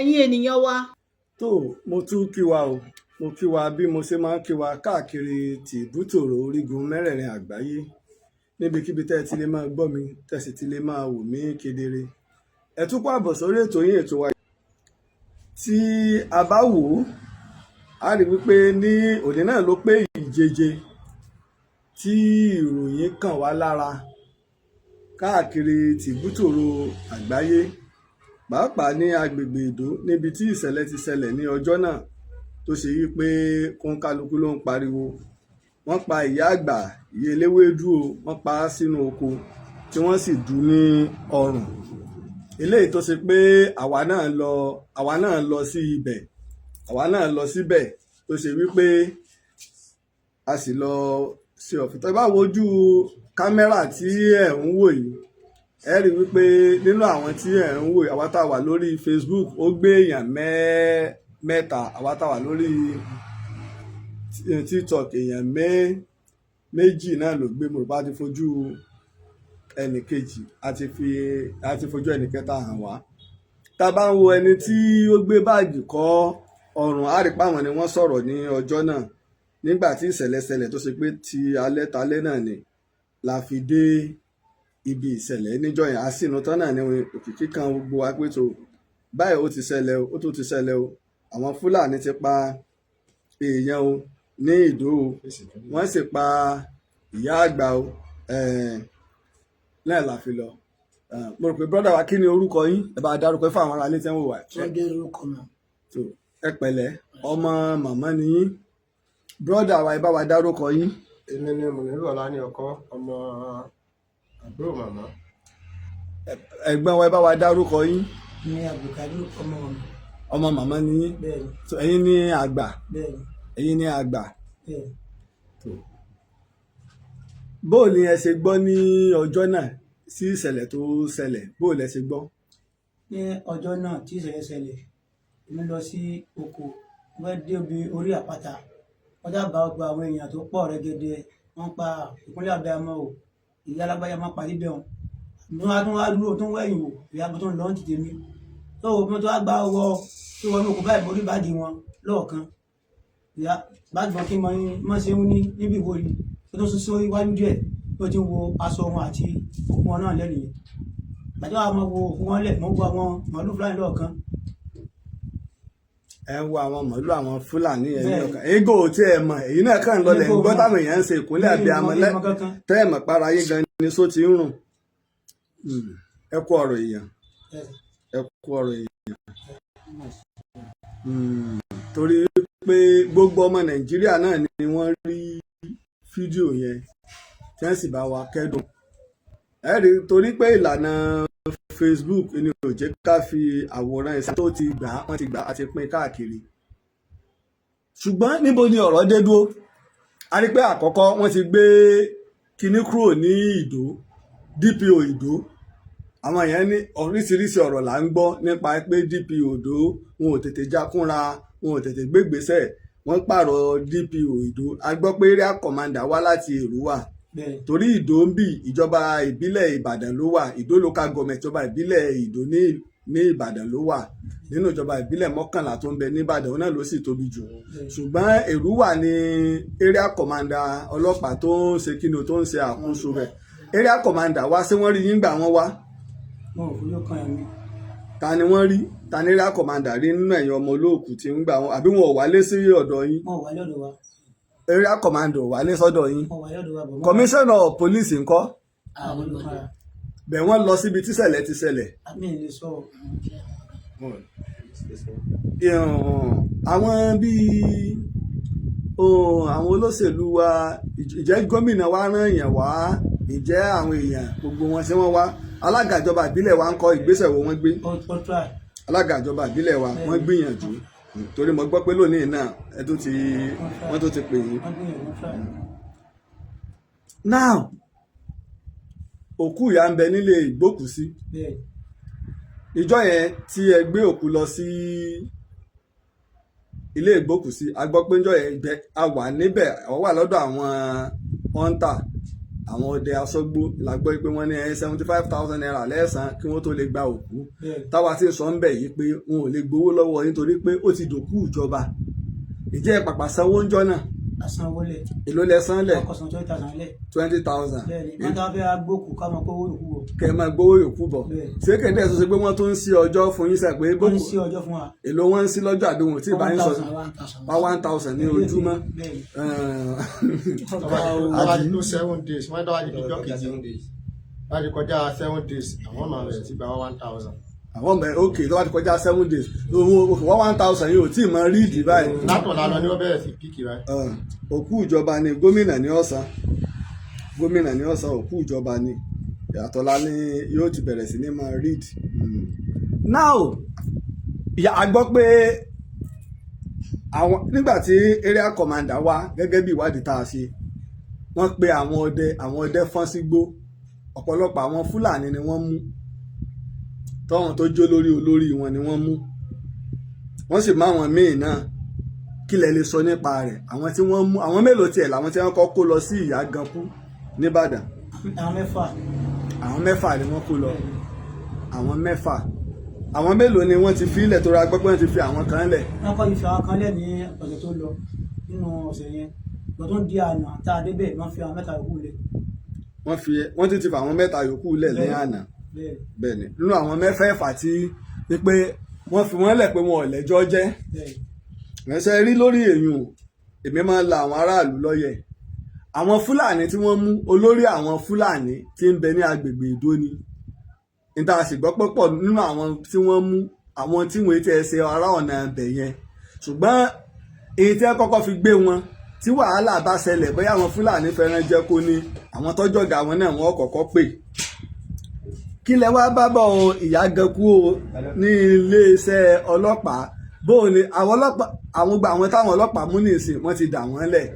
Ẹ̀yin ènìyàn wa. Tó, mo tún kí wa o. Mo kí wa bí mo ṣe máa ń kí wa káàkiri tìbútòrò orígun mẹ́rẹ̀ẹ̀rin àgbáyé, níbikíbi tẹ́ ẹ ti lè máa gbọ́ mi, tẹ́ sì ti lè máa wò mí kedere. Ẹ tún kó àbọ̀ sórí ètò yín, ètò wa. Tí a bá wò ó, a rí wípé ní òní náà ló pé ìjeje tí ìròyìn kàn wá lára káàkiri tìbútòrò àgbáyé, pàápàá ní agbègbè Ìdó, níbi tí ìṣẹ̀lẹ̀ ti ṣẹlẹ̀ ní ọjọ́ náà, tó ṣe wípé kóńkálukú ló ń pariwo, wọ́n pa ìyá àgbà, ìyá eléwédú o, wọ́n pa á sínú oko tí wọ́n sì dú ní ọrùn. Eléyìí tó ṣe pé àwa náà lọ sí ibẹ̀, àwa náà lọ síbẹ̀, tó ṣe wípé a sì lọ ṣe ọ̀fìn. Tó bá wojú kámẹ́rà tí ẹ̀ ń wò yìí, ẹ rí wípé nínú àwọn tí ẹ̀ ń wò, àwa tá a wà lórí Facebook, ó gbé èèyàn mẹ́ta, àwa tá a wà lórí TikTok, èèyàn méjì náà ló gbé. Mo rò bá ti fojú ẹnì kejì, a ti fojú ẹnì kẹta hàn wá. Tá a bá ń wo ẹni tí ó gbé báàgì kọ́ ọrùn, á rí páwọn ni wọ́n sọ̀rọ̀ ní ọjọ́ náà nígbà tí ìṣẹ̀lẹ̀ ṣẹlẹ̀, tó ṣe pé ti alẹ́ talẹ́ náà ni la fi dé ibi ìṣẹ̀lẹ̀ níjọ́ yẹn. Àsìnú tán náà ni òkìkí kan gbogbo wa pé tó báyìí, ó ti ṣẹlẹ̀ o, ó tún ti ṣẹlẹ̀ o, àwọn Fúlàní ti pa èèyàn o ní Ìdó o, wọ́n sì pa ìyá àgbà o náà la fi lọ. Mo rò pé, brother wa, kí ni orúkọ yín? Ẹ bá dárúkọ fún àwọn ará ilé tí wọ́n wò wá. Túndé lórúkọ mi. Tó, ẹ pẹ̀lẹ́, ọmọ màmá ni yín. Brother wa, ẹ bá wa dárúkọ yín. Èmi ni Mùnírù Ọláníọkọ, ọmọ àbúrò màmá. Ẹ̀gbọ́n wa, ẹ bá wa dárúkọ yín. Ní Abdulkadir, ọmọ mi. Ọmọ màmá ni yín? Bẹ́ẹ̀ni. So, ẹ̀yin ní àgbà? Bẹ́ẹ̀ni. Ẹ̀yin ní àgbà? Bẹ́ẹ̀ni. Tó, bó ni ẹ ṣe gbọ́ ní ọjọ́ náà sí ìṣẹ̀lẹ̀ tó ṣẹlẹ̀? Bó lẹ ṣe gbọ́? Ní ọjọ́ náà tí ìṣẹ̀lẹ̀ ṣẹlẹ̀, èmi lọ sí oko, mo fẹ́ dé ibi orí àpáta, wọ́n dábàá gba àwọn èèyàn tó pọ̀ rẹ́gẹ́dẹ́, wọ́n pa ìkúnlẹ̀ abiyamọ o, ìyá alágbáyà máa pa síbẹ̀ wọn. Mo wá tún wá dúró, tó ń wẹ̀yìn wò, ìyá mo tó ń lọ ní tèmi tó mo tó wá gba ọwọ́ tó wọnú oko báyìí, mo rí báàgì wọn lọ́ọ̀kan, ìyá báàgì wọn kí n mọ ṣe ń ní níbi ìwò yìí tó tún sún sí iwájú díẹ̀ tó ti ń wo aṣọ wọn àti òkú wọn náà lẹ́nu yẹn. Gbàtí wàá máa wo òkú wọn lẹ̀, mo wo àwọn màálù Fúlàní lọ́ọ̀kan. Ẹ ń wo àwọn màálù àwọn Fúlàní yẹn ní Bẹ́ẹ̀ni. ọkàn ego tí ẹ mọ̀, èyí náà kàn ń lọlẹ̀ ń gbọ́ táwọn èèyàn ń ṣe ìkúnlẹ̀ abiyamọ Ìmọ̀ kankan. Tẹ́ ẹ̀ mọ̀ para yín gan ni só ti ń rùn. Ẹ kú ọ̀rọ̀ èèyàn, ẹ kú ọ̀rọ̀ èèyàn. Torí pé gbogbo ọmọ Nàìjíríà náà ni wọ́n rí fídíò yẹn tí wọ́n sì bá wa kẹ́dùn. Ẹ rí, torí pé ìlànà Facebook ni ò jẹ́ ká fi àwòrán ìsá tó ti gbà á, wọ́n ti gbà á ti pín káàkiri. Ṣùgbọ́n níbo ni ọ̀rọ̀ dé dúró? A rí pé àkọ́kọ́, wọ́n ti gbé kinní kúrò ní Ìdó, DPO Ìdó. Àwọn èèyàn ní oríṣiríṣi ọ̀rọ̀ là ń gbọ́ nípa pé DPO Ìdó, wọn ò tètè jákúnra, wọn ò tètè gbégbèsè, wọ́n pààrọ̀ DPO Ìdó. A gbọ́ pé area commander wá láti Èrúwà, torí Ìdó ń bì, ìjọba ìbílẹ̀ Ìbàdàn ló wà. Ìdó Local Government, ìjọba ìbílẹ̀ Ìdó ní Ìbàdàn ló wà. Nínú ìjọba ìbílẹ̀ 11 tó ń bẹ ní Ìbàdàn, òun náà ló sì tóbi jù. Ṣùgbọ́n Èrúwà ní area commander ọlọ́pàá tó ń ṣe kíni o, tó ń ṣe àkóso rẹ̀. Area commander wá sí, wọ́n rí yín gbà wọ́n wá? Wọn ò fojú kan ẹ̀mí. Ta ni wọ́n rí? Ta ni area commander rí nínú ẹ̀yin ọmọ olóòkú tí ń gbà wọn? Àbí wọn ò wálé sí ọ̀dọ̀ yín? Wọn ò wálé ọ̀dọ̀ wa. Area commander ò wálé sọ́dọ̀ yín? Wọn ò wálé ọ̀dọ̀ wa bọ̀ mọ́. Commissioner of police ńkọ́? Àwọn fojú kan ra. Bẹ̀ wọ́n lọ síbi tíṣẹ̀lẹ̀ ti ṣẹlẹ̀? Àmì ìlè sọ. Àwọn bíi àwọn olóṣèlú wa, ìjẹ́ gómìnà wa rán èèyàn wá? Ìjẹ́ àwọn èèyàn gbogbo wọn ṣé wọ́n wá? Alága ìjọba ìbílẹ̀ wa ń kọ́? Ìgbésẹ̀ wo wọ́n gbé? Ó try. Alága ìjọba ìbílẹ̀ wa, wọ́n gbìyànjú, torí mo gbọ́ pé lónìí náà ẹ tó ti wọ́n tó ti pè yín. Wọ́n gbìyànjú, wọ́n try. Now, òkú ìyá ń bẹ nílé ìgbókùsí. Ìjọ yẹn tí ẹ gbé òkú lọ sí ilé ìgbókùsí, a gbọ́ pé ìjọ yẹn gbẹ a wà níbẹ̀, àwọn wà lọ́dọ̀ àwọn hunter. Àwọn ọdẹ asọ́gbó la gbọ́ pé wọ́n ní ₦75,000 lẹ́sàn kí wọ́n tó lè gba òkú. Táwa ti ń sọ ń bẹ̀ yìí pé wọn ò lè gbowó lọ́wọ́ nítorí pé ó ti dòkú ìjọba. Ìjẹ́ ẹ pàpà sanwó ń jọ́ náà? Asanwó lẹ̀. Èló lẹ san lẹ̀? Ọkọ̀ san 20,000 lẹ̀. 20,000. Bẹ́ẹ̀ni, wọ́n tá fẹ́ gbókù ká máa kówó yòókù wọ̀. Kẹ́ ẹ máa gbowó yòókù bọ̀. Bẹ́ẹ̀. Ṣé kéde ẹ̀ sọ pé wọ́n tún ń sí ọjọ́ fún yín sẹ́ pé Wọ́n ń bókù sí ọjọ́ fún wa. Èló wọ́n ń sí lọ́jọ́ àbí wọn tí ì bá yín sọ? 1,000. Wá 1,000 ní ojúmọ́. Bẹ́ẹ̀ni. Tọ́ba ti tó 7 days, wọ́n tọ́ba ti di ọjọ́ kejì, wọ́n ti kọjá 7 days, àwọn máa bẹ̀rẹ̀ sí gba 1,000. Àwọn ọmọ ẹ, ok, tó bá ti kọjá 7 days, owó wá 1,000 yìí ò tí ì mọ ríìdì báyìí. Látọ̀la lọ ni wọ́n bẹ̀rẹ̀ sí pick báyìí. Òkú ìjọba ni, gómìnà ní ọ̀sán, gómìnà ní ọ̀sán, òkú ìjọba ni. Ìyàtọ̀lá ni yóò ti bẹ̀rẹ̀ sí ní máa read. Now, ìyá, a gbọ́ pé àwọn nígbà tí area commander wá, gẹ́gẹ́ bí ìwádìí tá a ṣe, wọ́n pe àwọn ọdẹ, àwọn ọdẹ fọ́n sígbó, ọ̀pọ̀lọpọ̀ àwọn Fúlàní ni wọ́n mú, tọ́wọ́n tó jó lórí olórí wọn ni wọ́n mú, wọ́n sì mú àwọn míì náà. Kí lẹ lè sọ nípa rẹ̀? Àwọn tí wọ́n mú, àwọn mélòó tiẹ̀ làwọn tí wọ́n kọ́ kó lọ sí Ìyágankú nìbàdàn? Àwọn mẹ́fà. Àwọn mẹ́fà ni wọ́n kó lọ, àwọn mẹ́fà. Àwọn mélòó ni wọ́n ti fi ilẹ̀ tó ra gbọ́ pé wọ́n ti fi àwọn kan lẹ̀? Wọ́n kọ́ ìfi àwọn kan lẹ̀ ní ọ̀sẹ̀ tó lọ. Nínú ọ̀sẹ̀ yẹn ìgbà tó ń di àná tá a débẹ̀, wọ́n fi àwọn mẹ́ta yòókù lẹ̀. Wọ́n fi, wọ́n ti ti fa àwọn mẹ́ta yòókù lẹ̀ ní àná? Bẹ́ẹ̀. Bẹ́ẹ̀ ni, nínú àwọn mẹ́fẹ̀ẹ̀fà tí wípé wọ́n fi wọ́n lẹ̀ pé wọn ò lẹ́jọ́ jẹ́. Bẹ́ẹ̀. Ẹsẹ̀ rí lórí èèyàn, èmi máa ń la àwọn aráàlú lọ́yẹ̀. Àwọn Fúlàní tí wọ́n mú, olórí àwọn Fúlàní tí ń bẹ ní agbègbè Ìdó ni níta sì gbọ́ pọ̀pọ̀ nínú àwọn tí wọ́n mú, àwọn tí wọ́n ti ṣe ará ọ̀nà ibẹ̀ yẹn. Ṣùgbọ́n èyí tí wọ́n kọ́kọ́ fi gbé wọn, tí wàhálà bá ṣẹlẹ̀, bóyá àwọn Fúlàní fẹ́ràn jẹ́kó ni, àwọn tọ́jọ́gà wọn náà wọ́n kọ́kọ́ pè. Kí lẹ wá bá bọ̀ o, Ìyágankú o, ní iléeṣẹ́ ọlọ́pàá? Bóò ni àwọn ọlọ́pàá, àwọn gba àwọn táwọn ọlọ́pàá mú nìsín, wọ́n ti dà wọ́n lẹ̀?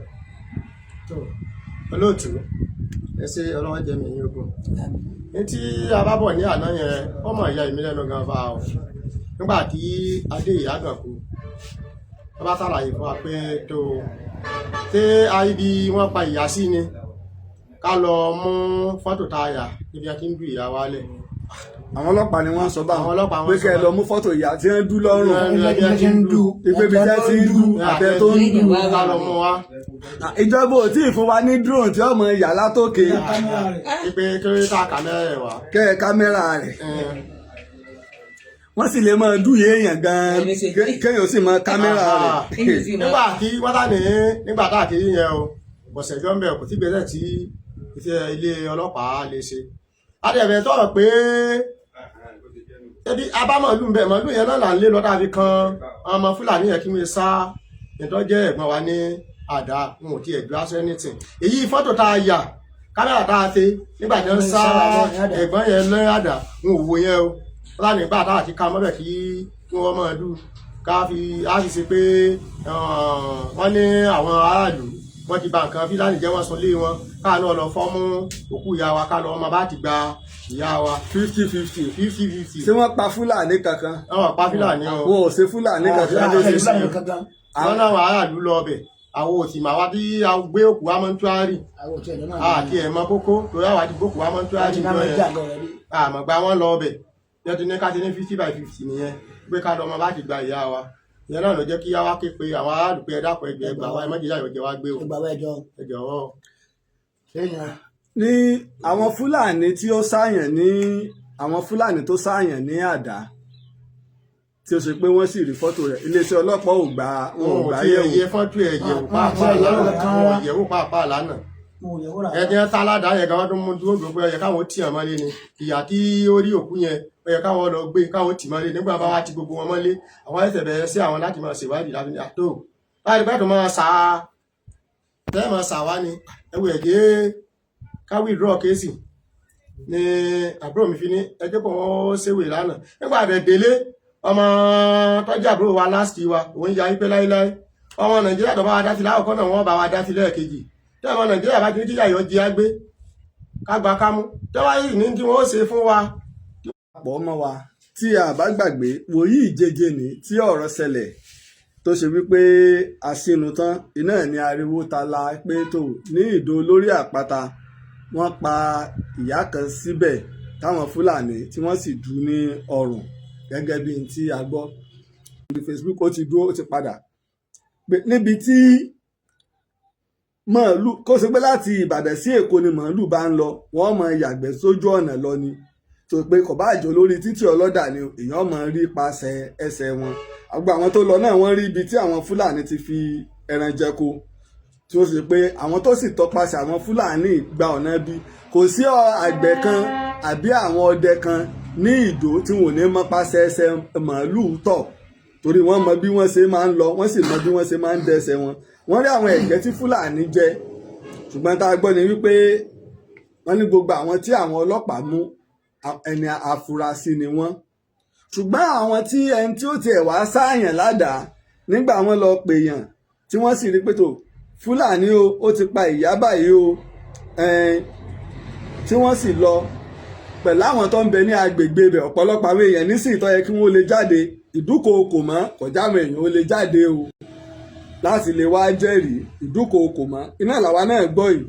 Tó olóòtú, ẹ ṣe, ọlọ́wọ́ jẹ́ mi yín ogun. Ní tí a bá bọ̀ ní àná yẹn, wọ́n mọ̀ ìyá ìmí lẹ́nu gan fa o. Nígbà tí adé Ìyágankú, wọ́n bá ṣàlàyé fún wa pé tó ṣé ibi wọ́n pa ìyá sí ni ká lọ mú fọ́tò tá a yà níbi a ti ń du ìyá wa lẹ̀. Àwọn ọlọ́pàá ni wọ́n sọ báwọn? Àwọn ọlọ́pàá wọ́n pé sọ kẹ́ ẹ lọ báwọn. Mú fọ́tò ìyá tí wọ́n dú lọ́rùn. Ibi a ti ń du. Ipe ibi tí wọ́n ti ń dú àtẹ tó ń dú. Ká lọ mú wa. Ìjọba ò tí ì fún wa ní drone tí ọmọ ìyá látòkè. Kámẹ́rà rẹ̀. Pé kí ló dé tá a kámẹ́rà ẹ̀ wá. Kẹ́ ẹ kámẹ́rà rẹ̀, wọ́n sì lè máa dúyè èèyàn gan-an, kéèyàn sì máa kámẹ́rà rẹ̀. Nígbà tí wọ́n tà ní, nígbà tá a ti rí yẹn o, bọ̀sẹ̀jọ́ ń bẹ̀, kò tí gbèsè tí iṣẹ́ ilé ọlọ́pàá lè ṣe. Adẹ̀bẹ̀ tọrọ pé ebi abámọ̀lú ń bẹ̀, mọ̀lú yẹn náà là ń lé lọ́dà fi kan ọmọ Fúlàní yẹn kí wọ́n sá ìtọ́jẹ́ ẹ̀gbọ́n wa ní àdá, wọn ò tiẹ̀ gbé aṣọ anything. Èyí fọ́tò tá a yà, kámẹ́rà tá a ṣe nígbà tí wọ́n sá ẹ̀gbọ́n yẹn lẹ́yìn àdá, wọn ò wo yẹn o. Fúlàní nígbà tá a ti ka mọ́bẹ̀ kí wọ́n máa dù ká fi á fi ṣe pé wọ́n ní àwọn aráàlú wọ́n ti bà nǹkan Fúlàní jẹ́, wọ́n sọ lé wọn, káà náà lọ fọ́ mú òkú ìyá wa, ká lọ ọmọ bá ti gba ìyá wa. 50-50. 50-50. Ṣé wọ́n pa Fúlàní kankan? Wọ́n pa Fúlàní o. Wọn ò ṣe Fúlàní kankan. Wọn ò ṣe. Fúlàní kankan. Àwọn náà aráàlú lọ ọbẹ̀, àwọn òsì mà wá bí a gbé òkú wa mọ́ńtúárì. Àwọn òtí ẹ̀dọ́ náà. Àti ẹ̀ mọ kókó torí àwọn àti gbókù wa mọ́ńtúárì àti jọ náà yẹn jà lọ rẹ̀ bí. Àmọ́ gba wọn lọ ọbẹ̀ yẹn ti ní ká ti ní 50 by 50 nìyẹn, pé ká lọ ọmọ bá ti gba ìyá wa. Ìyẹn náà ló jẹ́ kí wá ké pe àwọn aráàlú pé ẹ dákun, ẹgbẹ́ ẹgbà wa, ẹ má jẹ́ ìyà jẹ wá gbé o. Ìgbà wa ẹjọ́. Ẹ jọ̀wọ́. Sẹ́yìn. Ní àwọn Fúlàní tí ó sáyàn ní, àwọn Fúlàní tó sáyàn ní àdá, tí ó ṣe pé wọ́n sì rí fọ́tò rẹ̀, iléeṣẹ́ ọlọ́pàá ò gbà wọn, ò wọn ò gbà tí yẹ̀wò. ẹ yẹ fọ́tò ẹ̀ yẹ̀wò pàápàá Wọn ò lánàá. kan. Wọn ò yẹ̀wò pàápàá lánàá. Mo ò yẹ̀wò rà. Ẹni ẹ sáládàá yẹn gan, wọn tún mú dúró gbogbo ẹ káwọn tì hàn mọ́lé ni. Ìyá tí ó rí òkú yẹn, ó yẹ káwọn lọ gbé, káwọn tì mọ́lé. Nígbà bá wá ti gbogbo wọn mọ́lé, àwọn ẹsẹ̀ bẹ̀rẹ̀ sí àwọn láti máa ṣèwádìí láti ní àtó láti bẹ́ẹ̀ tó máa sá tẹ́ máa sà wá ni ẹwù ẹ̀jẹ̀ ká withdraw case ni. Àbúrò mi fi ní ẹjẹ́ pọ̀, wọ́n ṣèwé lánàá. Nígbà rẹ̀ délé, ọmọ tọ́jú àbúrò wa last wa, òun ya wípé láíláí, ọmọ Nàìjíríà tó bá wa dá sí láwùkọ́ náà, wọ́n bá wa dá sí lẹ́ẹ̀kejì. Tí ọmọ Nàìjíríà bá ti ní kíyà yọ jí á gbé ká gba kámú, tí wọ́n yìí ní tí wọ́n ó ṣe fún wa. Pọ̀ mọ́ wa tí a bá gbàgbé wòyí ìjeje ní tí ọ̀rọ̀ ṣẹlẹ̀, tó ṣe wípé àṣìnù tán iná ní ariwo ta la pé tó ní Ìdó lórí àpáta. Wọ́n pa ìyá kan síbẹ̀ táwọn Fúlàní tí wọ́n sì dú ní ọrùn, gẹ́gẹ́ bí n tí a gbọ́ lórí Facebook. Ó ti dúró, ó ti padà pé níbi tí màálù kó ṣe pé láti Ìbàdàn sí Èkó ni màálù bá ń lọ, wọ́n mọ yàgbẹ́ sójú ọ̀nà lọ ni, tó pé kò bá àjò lórí títì ọlọ́dà ni èèyàn mọ rí pasẹ̀ ẹsẹ̀ wọn. Àgbà àwọn tó lọ náà, wọ́n rí ibi tí àwọn Fúlàní ti fi ẹran jẹko, tí ó sì pé àwọn tó sì tọpasẹ̀ àwọn Fúlàní gba ọ̀nà bí kò sí àgbẹ̀ kan àbí àwọn ọdẹ kan ní Ìdó tí wọn ò ní mọ pasẹ̀ ẹsẹ̀ màálù tọ̀, torí wọ́n mọ bí wọ́n ṣe máa ń lọ, wọ́n sì mọ bí wọ́n ṣe máa ń dẹsẹ̀ wọn. Wọ́n rí àwọn ẹ̀gẹ́ tí Fúlàní jẹ. Ṣùgbọ́n tá a gbọ́ ni wípé wọ́n ní gbogbo àwọn tí àwọn ọlọ́pàá mú, ẹni afurasí ni wọ́n. Ṣùgbọ́n àwọn tí ẹni tí ó tiẹ̀ wá sáàyàn ládàá nígbà wọ́n lọ pèèyàn, tí wọ́n sì rí pé tó Fúlàní o, ó ti pa ìyá báyìí o, tí wọ́n sì lọ pẹ̀lú àwọn tó ń bẹ ní agbègbè ibẹ̀. Ọ̀pọ̀lọpọ̀ àwọn èèyàn nísìnyí tó yẹ kí wọ́n lè jáde, ìdúkookò mọ́ kọjá àwọn èèyàn ó lè jáde o láti lè wá jẹ́rìí, ìdúkookò mọ́. Iná làwa náà gbọ́ yìí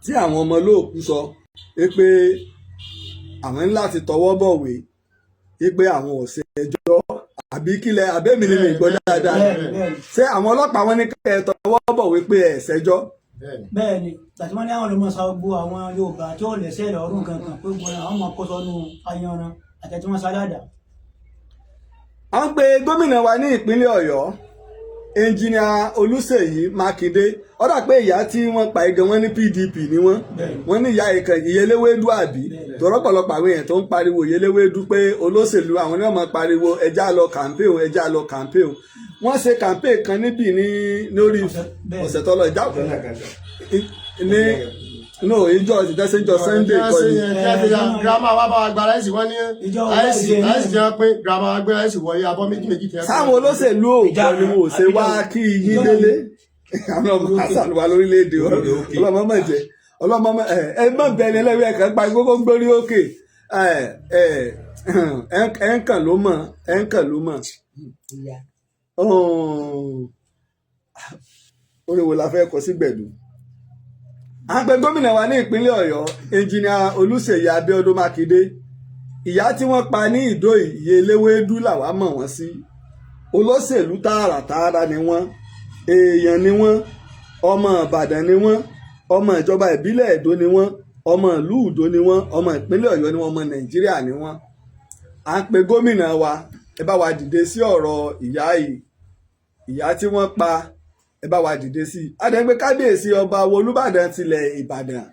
tí àwọn ọmọ olóòkú sọ pé àwọn ní láti tọwọ́ bọ̀wé pé àwọn ò ṣe ẹjọ́, àbí kílẹ̀ àbẹ́mi ni mi gbọ́ dáadáa? Bẹ́ẹ̀ni. Ṣé àwọn ọlọ́pàá wọn ní kẹ́ ẹ tọwọ́ bọ̀wé pé ẹ ṣẹjọ́? Bẹ́ẹ̀ni. Bẹ́ẹ̀ ni, tàbí wọ́n ní àwọn olùmọ̀ sa gbogbo àwọn Yorùbá tí ó lẹ́sẹ̀ lọ́rùn kankan pé gbogbo àwọn ọmọ kó sọnù ayanran àti tí wọ́n sálàdà. À ń pe gómìnà wa ní ìpínlẹ̀ Ọ̀yọ́, Ẹnjìnìà Olúṣèyí Mákindé. Ó dà pé ìyá tí wọ́n pa igi, wọn ní PDP ni wọ́n. Wọ́n ní ìyá ìkàn ìyẹléwédú àbí tọ́rọ̀pọ̀lọpọ̀ àwọn èèyàn tó ń pariwo ìyẹléwédú pé olóṣèlú àwọn ní wọ́n máa pariwo ẹjá lọ campaign, ẹjá lọ campaign. Wọ́n ṣe campaign kan níbí ní lórí ọ̀sẹ̀ tó lọ ìjà ní no ìjọ ìtẹ́sẹ́jọ Sunday kọ́ ni. Grandma wa bá wa gba rice, wọ́n ní rice rice tí wọ́n pín, grandma wa gbé rice wọlé, abọ́ méjì méjì tí wọ́n pín. Sáwọn olóṣèlú òòjọ́ ni wọn ò ṣe wá kí yín délé. Àwọn ọmọ àṣàlùwà lórílẹ̀‐èdè, ọlọ́mọ mọ̀ jẹ́ ọlọ́mọ ẹ ẹ mọ̀ bẹ́ẹ̀ ni ẹlẹ́wẹ̀ẹ́ ẹ̀kan pa gbogbo gbórí òkè ẹ ẹ ẹ ń kàn ló mọ̀, ẹ ń kàn ló mọ̀. Orin wo la fẹ́ kọ sí gbẹ̀dù? À ń pe gómìnà wa ní ìpínlẹ̀ Ọ̀yọ́, Ẹnjìnìà Olúṣèyí Abíọ́dún Mákindé. Ìyá tí wọ́n pa ní Ìdó, ìyè eléwédú làwa mọ̀ wọ́n sí. Olóṣèlú tààràtààrà ni wọ́n, èèyàn ni wọ́n, ọmọ Ìbàdàn ni wọ́n, ọmọ ìjọba ìbílẹ̀ Ẹdó ni wọ́n, ọmọ ìlú Ìdó ni wọ́n, ọmọ ìpínlẹ̀ Ọ̀yọ́ ni wọ́n, ọmọ Nàìjíríà ni wọ́n. À ń pe gómìnà wa, ẹ bá wa dìde sí ọ̀rọ̀ ìyá yìí, ìyá tí wọ́n pa, ẹ bá wa dìde sí i. Adẹ́gbẹ́ kábíyèsí ọba Olúbàdàn tilẹ̀ Ìbàdàn,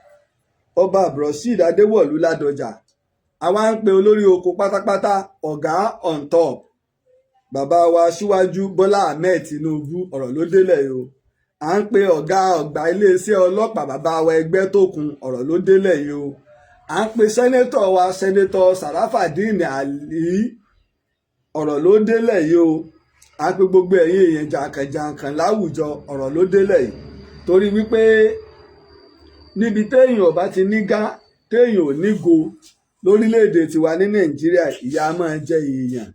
Ọba Abdulrasheed Adéwọ̀lú Ládọjà. Àwa ń pe olórí oko pátápátá, ọ̀gá on top, bàbá wa Síwájú Bọ́lá Ahmed Tinubu. Ọ̀rọ̀ ló délẹ̀ yìí o. À ń pe ọ̀gá ọ̀gbà iléeṣẹ́ ọlọ́pàá, bàbá wa Ẹgbẹ́tókun. Ọ̀rọ̀ ló délẹ̀ yìí o. À ń pe senator wa, Senator Sarafadeen Ali. Ọ̀rọ̀ ló délẹ̀ yìí o. À ń pe gbogbo ẹ̀yin èèyàn jàǹkànjàǹkàn láwùjọ. Ọ̀rọ̀ ló délẹ̀ yìí, torí wípé níbi téèyàn ò bá ti ní gá, téèyàn ò ní go lórílẹ̀‐èdè tiwa ní Nàìjíríà, ìyà máa jẹ èèyàn.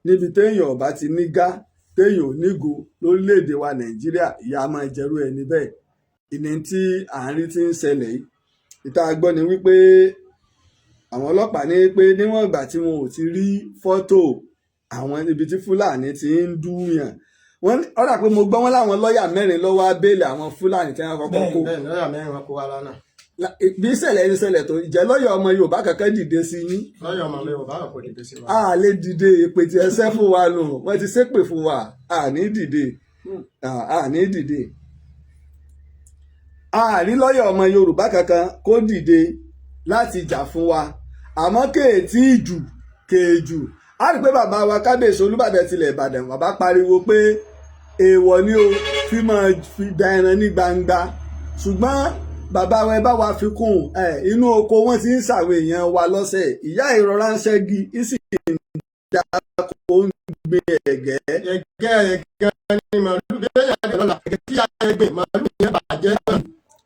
Níbi téèyàn ò bá ti ní gá, téèyàn ò ní go lórílẹ̀‐èdè wa Nàìjíríà, ìyà máa jẹrú ẹni bẹ́ẹ̀. Ìní tí à ń rí tí ń ṣẹlẹ̀ yìí, ìta gbọ́ ni wípé àwọn ọlọ́pàá ní pé níwọ̀n ìgbà tí wọn ò ti rí fọ́tò àwọn ibi tí Fúlàní ti ń dúyàn wọ́n, ó dà pé mo gbọ́ wọn láwọn lọ́ọ̀yà mẹ́rin ló wá béèlì àwọn Fúlàní tí wọ́n kọ́kọ́ kó. Bẹ́ẹ̀, lọ́ọ̀yà mẹ́rin wọn kó wa lánàá. Bí ìṣẹ̀lẹ̀ yìí ṣẹlẹ̀ tó jẹ́, lọ́ọ̀yà ọmọ Yorùbá kankan dìde sí yín? Lọ́ọ̀yà ọmọ Yorùbá kò dìde sí wa. A lè dìde, èpè tí ẹsẹ̀ fún wa nù, wọ́n ti ṣépè fún wa, a ní dìde, a ní dìde. A rí lọ́ọ̀yà ọmọ Yorùbá kankan kó dìde láti jà fún wa, àmọ́ kéètì ìjù kéèjù a rí pé bàbá wa kábíyèsí Olúbàdàn tilẹ̀ Ìbàdàn, bàbá pariwo pé èèwọ̀ ni o fi máa fi da ẹran ní gbangba. Ṣùgbọ́n bàbá wa, ẹ bá wa fi kún ẹ, inú oko wọn ti ń ṣàwọn èèyàn wa lọ́sẹ̀. Ìyá ìrora ń ṣẹ́gi ìsì ń da kó ń gbin ẹ̀gẹ́. Ẹ̀gẹ́, ẹ̀gẹ́ ni màálù bí ẹ̀yà ẹ̀gẹ́ lọ́la, ẹ̀gẹ́ tí a gbìn, màálù yẹn bàjẹ́,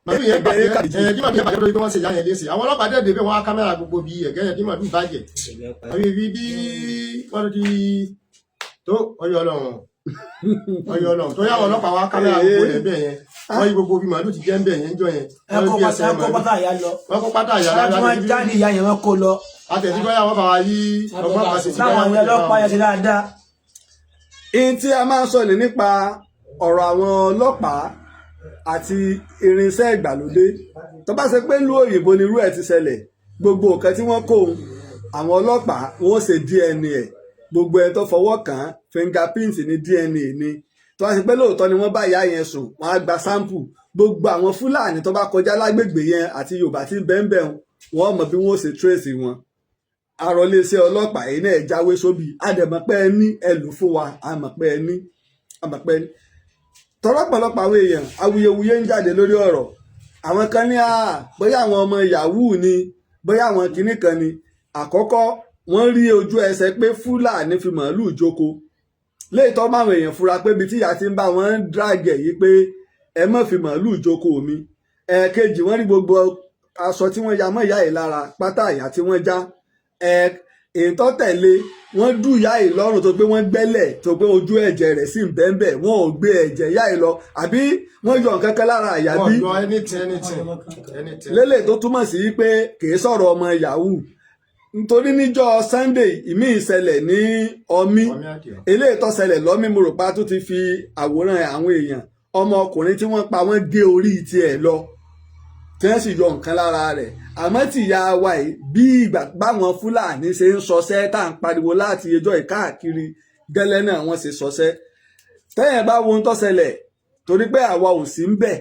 màálù yẹn bàjẹ́, ẹ̀gẹ́ tí màálù yẹn bàjẹ́ lórí pé wọ́n ṣe ìyá yẹn léṣe. Àwọn ọlọ́pàá dẹ̀ débẹ̀, wọ́n á kámẹ́rà gbogbo bí ẹ̀gẹ́ yẹn tí màálù bàjẹ́, àbí bí wọ́n ti tó ọyọ́ Ọlọ́run. Wọ́n yọ Ọlọ́run tó yàwọn ọlọ́pàá wá kámẹ́rà gbogbo rẹ̀ bẹ́ẹ̀ yẹn, wọ́n yí gbogbo bí màálù ti jẹ́ ń bẹ̀ yẹn jọ yẹn. Ẹ Wọ́n kó bí ẹsẹ̀ pátá, kó màálù. pátá ìyá lọ. Wọ́n kó pátá ìyá Láti wọ́n jáde ìyá yẹn, wọ́n kó lọ. Àtẹ̀sí bóyá wọ́n bá wa yí ọgbọ́n kan sí ti Táwọn bóyá àwọn wọ́n ti bá ọlọ́pàá yẹn ṣe dáadáa. Ihun tí a máa ń sọ ní nípa ọ̀rọ̀ àwọn ọlọ́pàá àti irinṣẹ́ ìgbàlódé, tó bá ṣe pé ìlú òyìnbó ni irú ẹ̀ ti ṣẹlẹ̀, gbogbo nǹkan tí wọ́n kó òun, àwọn ọlọ́pàá wọ́n ṣe DNA ẹ̀, gbogbo ẹ̀ tó fọwọ́ kàn án, fingerprint ní DNA ni. Tó bá ṣe pé lóòótọ́ ni wọ́n bá ìyá yẹn sùn, wọ́n á gba sample. Gbogbo àwọn Fúlàní tó bá kọjá lágbègbè yẹn àti Yorùbá tí ń bẹ́ẹ̀ wọ́n mọ̀ bí wọ́n ṣe trace wọn. Àròléeṣẹ́ ọlọ́pàá yìí náà jáwé sóbì, àdẹ̀mọ̀pẹ́ ẹ ní ẹ lù fún wa, àmọ̀pẹ́ ẹ ní, àmọ̀pẹ́ ẹ ní. Tọ́lọ́pọ̀lọpọ̀ àwọn èèyàn, awuyewuye ń jáde lórí ọ̀rọ̀. Àwọn kan ní bóyá àwọn ọmọ yahoo ni, bóyá àwọn kinní kan ni. Àkọ́kọ́, wọ́n rí ojú ẹsẹ̀ pé Fúlàní fi màálùú jóko léètọ́, máwọn èèyàn fura pé ibi tí ìyá ti ń bá wọn ń drag ẹ̀ yìí pé ẹ má fi màálùú jóko mi. Ẹ̀ẹ̀kejì, wọ́n rí gbogbo aṣọ tí wọ́n ya mọ́ ìyá yìí lára, pátá ìyá tí wọ́n já. Ẹ̀ ètò tẹ̀lé, wọ́n dù ìyá yìí lọ́rùn tó pé wọ́n gbẹ́lẹ̀, tó pé ojú ẹ̀jẹ̀ rẹ̀ sì ń bẹ́ńbẹ́. Wọn ò gbé ẹ̀jẹ̀ ìyá yìí lọ àbí wọ́n yọ nǹkan kan lára àyà Wọ́n bí yọ anything, anything, anything. Lélẹ̀ tó túmọ̀ sí pé kì í sọ̀rọ̀ ọmọ yahoo, nítorí níjọ́ Sunday ìmí ìṣẹ̀lẹ̀ ní Ọmí. Ọmí Àdìó. Eléyìí tó ṣẹlẹ̀ lọ́mí, mo rò pa tó ti fi àwòrán àwọn èèyàn, ọmọkùnrin tí wọ́n pa, wọ́n gé orí tiẹ̀ lọ, tí wọ́n sì yọ nǹkan lára rẹ̀. Àmọ́ tí ìyá wa yìí, bí ìgbà báwọn Fúlàní ṣe ń sọsẹ́ tá à ń pariwo láti ẹjọ́ ìkáàkiri gẹ́lẹ́ náà wọ́n ṣe sọsẹ́. Tẹ́yìn bá wo ohun tó ṣẹlẹ̀, torí pé àwa ò sí ń bẹ̀,